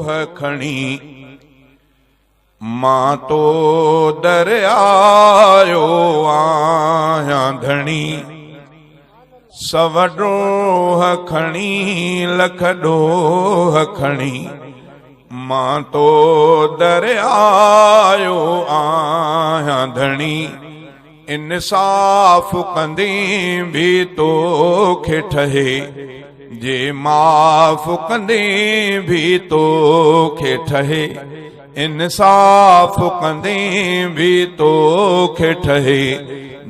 ڏوهه کڻي، مان تو در آيو آهيان ڌڻي. سو ڏوهه کڻي، لک ڏوهه کڻي، مان تو در آيو آهيان ڌڻي. انصاف ڪندين به توکي ٺهي، جي معاف ڪندين به توکي ٺهي. انصاف ڪندين به توکي ٺهي،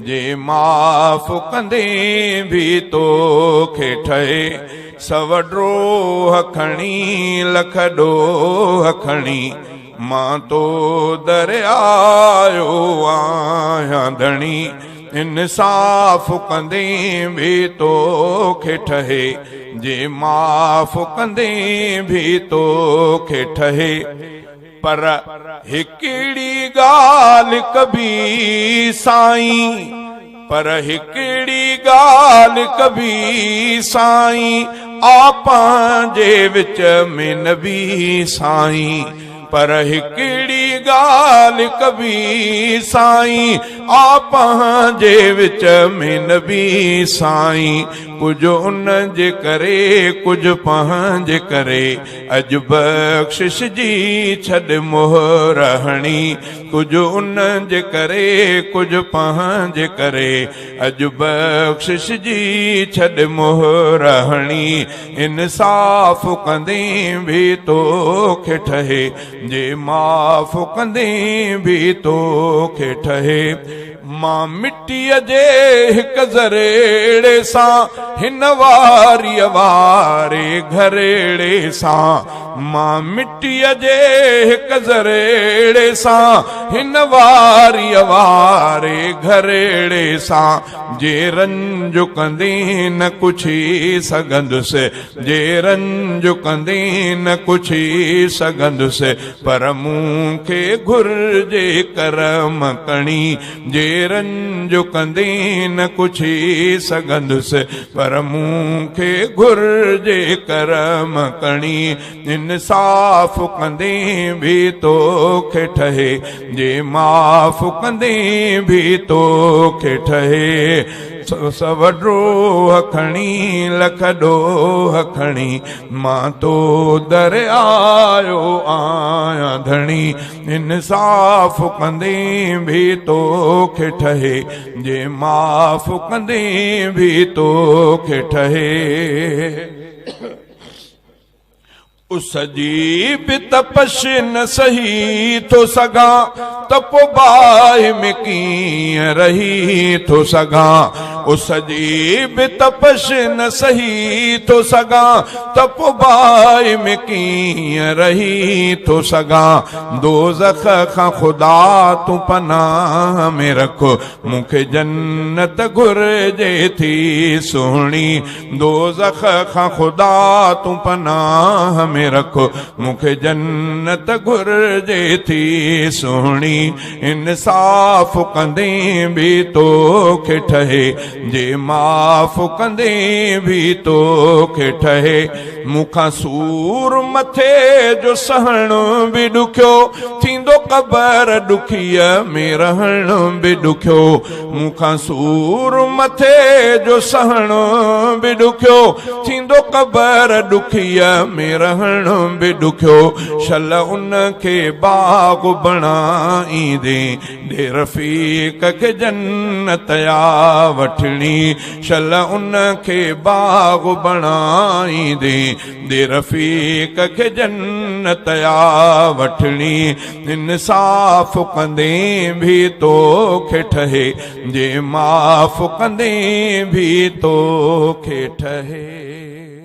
جي معاف ڪندين به توکي ٺهي. سو ڊوهه کڻي، لک ڏوهه کڻي، مان تو در آيو آهيان ڌڻي. انصاف ڪندين به توکي ٺهي، جي معاف ڪندين به توکي ٺهي. پر هڪڙي ڳالهه ڪبي سائين، پر هڪڙي ڳالهه ڪبي سائين، آ پنهنجي وچ ۾ نبي سائين. پر هڪڙي ڳالهه ڪبي سائين، آ پنهنجي وچ ۾ نبي سائين. ڪجهه ان جي ڪري، ڪجهه پنهنجي ڪري، اڄ بخشش جي ڇڏ مهر هڻي. ڪجهه ان جي ڪري، ڪجهه پنهنجي ڪري، اڄ بخشش جي ڇڏ مهر هڻي. انصاف ڪندين به توکي ٺهي، جي معاف ڪندين به توکي ٺهي. مان مٽيء جي هڪ ذريڙي سان، هن واريء واري گهريڙي سان. مان مٽيء جي هڪ ذريڙي سان، هن واريء واري گهريڙي سان. جي رنج ڪندين نه ڪڇي سگهندس، جي رنج ڪندين نه ڪڇي سگهندس، پر مون کي گهرجي ڪرم ڪڻي. جي رنج ڪندين نه ڪڇي سگهندس، پر مون کي گهرجي ڪرم ڪڻي. انصاف ڪندين به توکي ٺهي، جي معاف ڪندين به توکي ٺهي. سو ڊوهه کڻي، لک ڏوهه کڻي، مان تو در آيو آهيان ڌڻي. انصاف ڪندين به توکي ٺهي، جي معاف ڪندين به توکي ٺهي. اس جي به تپش نه سهي ٿو سگهان، ته پو باهه ۾ ڪيئن رهي ٿو سگهان. اس جي به تپش نه سهي ٿو سگهان، ته پو باهه ۾ ڪيئن رهي ٿو سگهان. دوزخ کان خدا تون پناهه ۾ رک، مون کي جنت گهرجي ٿي سهڻي. دوزخ کان خدا تون پناهه ۾ رک، مون کي جنت گهرجي ٿي سهڻي. انصاف ڪندين به توکي ٺهي، جي معاف ڪندين به توکي ٺهي. مون کان سور مٿي جو سهڻ به ڏکيو ٿيندو، قبر ڏکيء ۾ رهڻ به ڏکيو. مون کان سور مٿي جو سهڻ به ڏکيو ٿيندو، قبر ڏکيء ۾ رهڻ به ڏکيو. شل ان کي باغ بڻائيندين، ڏي رفيق کي جنت آ وٺڻي. شل ان کي باغ بڻائيندين، ڏي رفيق کي جنت آ وٺڻي. انصاف ڪندين به توکي ٺهي، جي معاف ڪندين به توکي ٺهي.